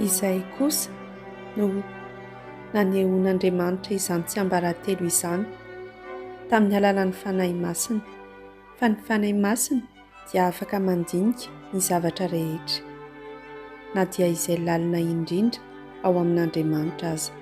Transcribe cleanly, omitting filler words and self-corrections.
Izay kosa no nanehoan'Andriamanitra izany tsiambaratelo izany tamin'ny alalan'ny Fanahy Masina, fa ny Fanahy Masina dia afaka mandinika ny zavatra rehetra, na dia izay lalina indrindra ao amin'Andriamanitra aza.